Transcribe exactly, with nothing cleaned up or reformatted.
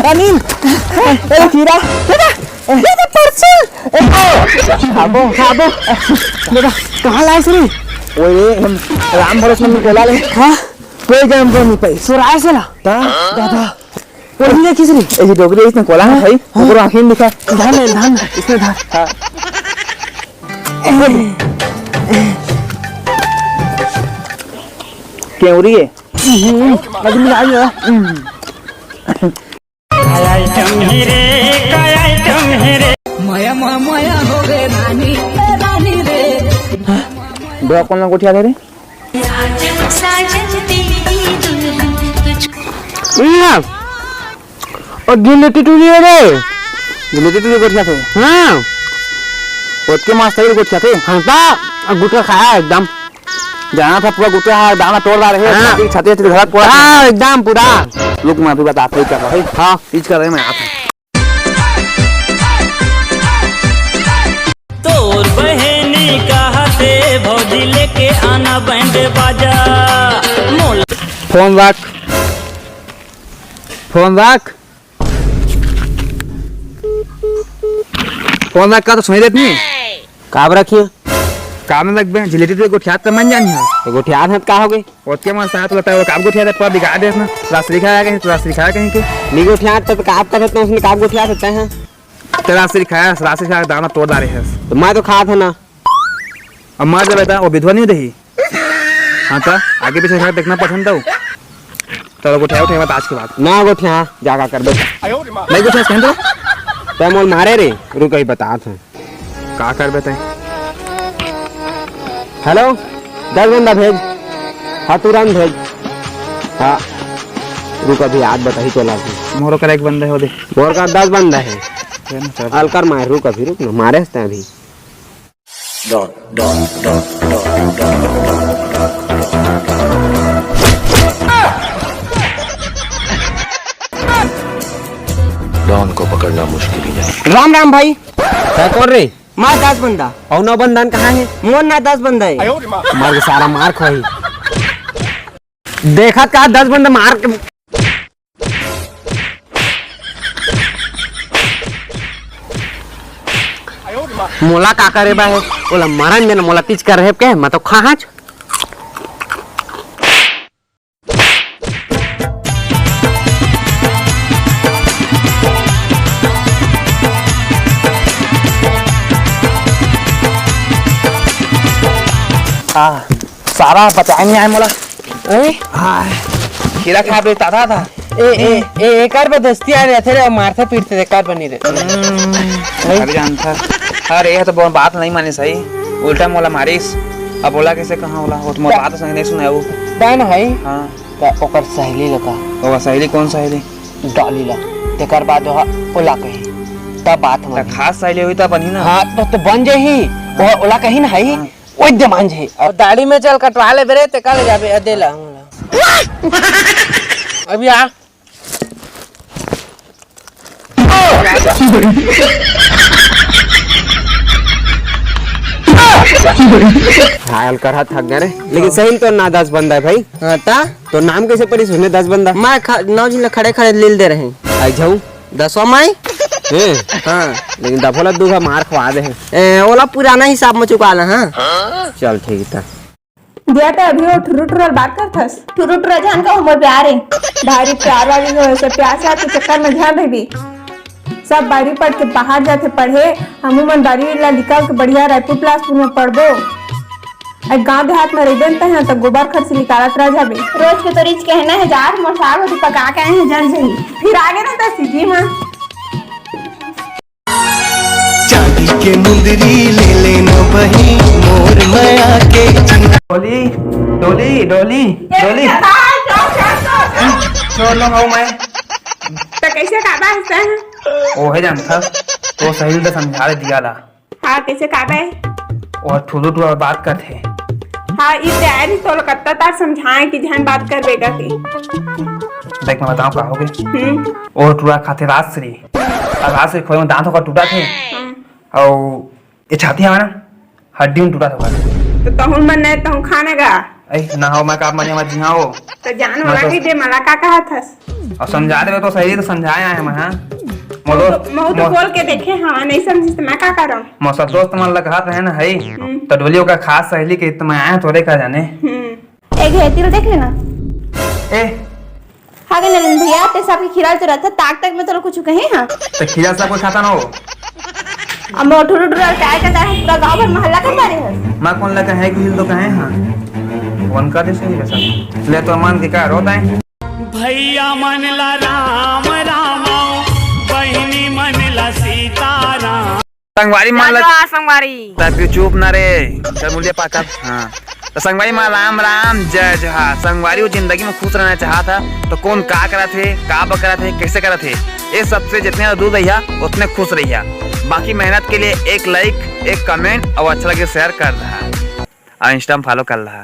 अनिल, ए, खीरा, ए, ए, परसों, ए, खाबो, खाबो। बेटा, कहाँ लाए रे? ओए, हम राम भरोस में बोला ले। हाँ? कोई काम को नहीं पाई। सुराय से ला। ता? दादा। कोई नहीं किस रे? ए, ये डोगरी इसने कोला है भाई। हाँ। ओकरो आँखें दिखा। धान है, धान है, इसने धान। हाँ। केवरी है। हम्म, अभी नहीं आई है। हम्म। मया, मया, मया हो गए रानी, ए रानी रे। डोरा कौन गोठिया दे रे? साजन तेरी दुल्हन तुझको। इहाँ, और जिलेटी टूरी है रे। जिलेटी टूरी गोठिया थे? हाँ। ओतके मास्टर गोठिया थे? हाँ, ता, अब गुटखा खाया एकदम। जाना था पूरा गुटखा, दाना तोड़ डाले है, हाँ। छाती, छाती के धड़क पड़ा। हाँ, एकदम पूरा। रुक, मैं अभी बताता हूँ क्या है। हाँ। तीज कर रहे हैं, मैं आता हूँ। तोर बहिनी कहथे भौजी लेके आना बैंड बाजा। मोल फोन रख, फोन रख, फोन रख, का तो सुनाई देत नहीं। काब रखिए? काम में लगबे, जिलेटी तो गोठियात त मन जानी है। तो गोठियात है त का हो गई? ओतके मन साथ होता है, वो काब गोठियात है, पर बिगाड़ देस ना। रास्त्री खाया कहीं, तो रास्त्री खाया कहीं के। नहीं गोठियात तो काब का था, उसने काब गोठियात होता है। तेरा सिर खाया, राशि का दाना तोड़ डाले है। तो मैं तो खाया था ना। अब मर जा बेटा, वो विधवा नहीं रही। हाँ तो आगे पीछे घर देखना पसंद था। चलो गोठिया उठे मत आज के बाद। ना गोठिया, जागा कर बेटा। नहीं गोठिया, कहन दो। तै मोल मारे रे, रुक अभी बतात हूँ। का कर बेटा? हेलो, दस बंदा भेज। हाँ, तुरंत भेज। हाँ, रुक अभी, आज बताही तोला अभी। मोरो कर एक बंदा है, वो दे। मोर का दस बंदा है। है ना, सर? अलकर मार, रुक अभी, रुक ना, मारे हस्ते अभी। Don, don, don, don, don, don. Don को पकड़ना मुश्किल ही है। राम राम भाई। क्या कर रे? मार दस बंदा। और नौ बंदन कहाँ है? मोर ना दस बंदा है। मार के सारा मार खोही। देखत का दस बंदा मार के। मोला का करे बा है? ओला मरन देना, मोला तीज कर रहे के, मैं तो खाहाच। हाँ, सारा बताए नहीं आए मोला। अरे? हाँ, खीरा खा बे, ताता था। ए, ए, ए, एकर बदस्ती आ रहे थे रे, मारते पीटते एकर बनी रे। अरे जानता। अरे, ये तो बहुत बात नहीं मानी सही। उल्टा मोला मारिस। अब ओला कैसे कहाँ ओला? वो तो मोर बात संग नहीं सुनाया वो। बहन है? हाँ। त ओकर सहेली लगा। ओकर सहेली कौन सहेली? डॉली ला। तेकर बाद ओहा ओला कही। तब बात त मानी। खास सहेली हुई त बनी ना। हाँ, तो, तो बन जाही। ओहा ओला कही ना है। हाँ। ओए दे मांझे। अब दाढ़ी में चल कटवा ले बेरे, ते का ले जाबे, अदे ला, हमला। अभी आ। घायल कर हाथ थक गए रे, लेकिन सही में तो ना दस बंदा है भाई। हाँ, ता? तो नाम कैसे पड़ी सुने दस बंदा? मैं ख-, नौ जिला खड़े खड़े लील दे रहे। आई जाऊ। दसवा माई? ए, हाँ। लेकिन दफोला दूघा मार खवा दे हैं। ए, ओला पुराना हिसाब में चुका ला, हाँ? चल ठीक था। दिया त अभी वो ठुरू ठुरू बात करथस। ठुरू ठुरू जान का हमर प्यार है। भारी प्यार वाली हो से प्यार से आपके चक्कर में ध्यान रही। सब बारी पढ़ के बाहर जाते पढ़े, हमू मन बारी ला निकाल के बढ़िया रायपुर बिलासपुर में पढ़बो। अरे गांव देहात में रहिबे न तहे त गोबर खर्च निकालत रह जाबे। रोज के तो रिच कहना है जार, मोर साग होती पका के आए हैं जल जही। फिर आगे ना त सीजी मां। चांदी के मुंदरी ले लेना बही मोर मया के। डोली, डोली, डोली, डोली। छोड़ लो, मैं। त कैसे काबा हंसता है? ओहे जानता, तो सही से समझा दिया ला। हाँ, कैसे काबे? और ठुरू ठुरू बात करते। हाँ, ई तैयारी तो कत्ता तार समझाए कि झन बात कर बेगा की। देख, मैं बताऊँ का हो गए। हम्म। और टुरा खाते राजश्री। अब राजश्री खोए में दांत होकर टूटा थे। हम्म। और ये छाती हमारा हड्डी में टूटा था। तो तहुन मन नहीं, तहुन खाने का। ए, ना हो, मैं का मजे मत जिहां हो। तो जान वाला कही दे, मला का कहत हस? अउ समझा देबे तो सही, तो समझाए आए मैं, हां? महूं तो खोल के देखे हंव, नहीं समझिस तो मैं का करंव? मोर सब दोस्त मन ला कहत रहे ना, हई, हम्म। तो डोली ओकर खास सहेली के, तो मैं आए तोरे का जाने। हम्म। ए घे, तिल देख लेना। ए। हां गे नरेंद्र भैया, ते सबके खीरा ल चुरात हस, ताक ताक में तोला कुछु कहे हां? तो खीरा सब कोई खाता ना हो। अब मोर ठुरू ठुरू प्यार करता है, पूरा गांव भर मोहल्ला कर मारे है। मैं कोन लगा है कि हिल तो कहे हां? वन का दे सही बस। ले तो मन के का रोता है? भैया मन ला राम राम, बहिनी मन ला सीताराम। संगवारी मन ला जय जोहार संगवारी। तब भी चुप ना रे, चल मुलिया पाकर। हां। तो संगवारी मन राम राम, जय जोहार। संगवारी वो जिंदगी में खुश रहना चाहत हे, तो कोन का करत हे, का बकरत हे, कैसे करत हे, ये सबसे जितने दूर रहिया, उतने खुश रहिया। बाकी मेहनत के लिए एक like, एक comment अउ अच्छा लगे share कर दहा, अउ Insta में follow कर लहा।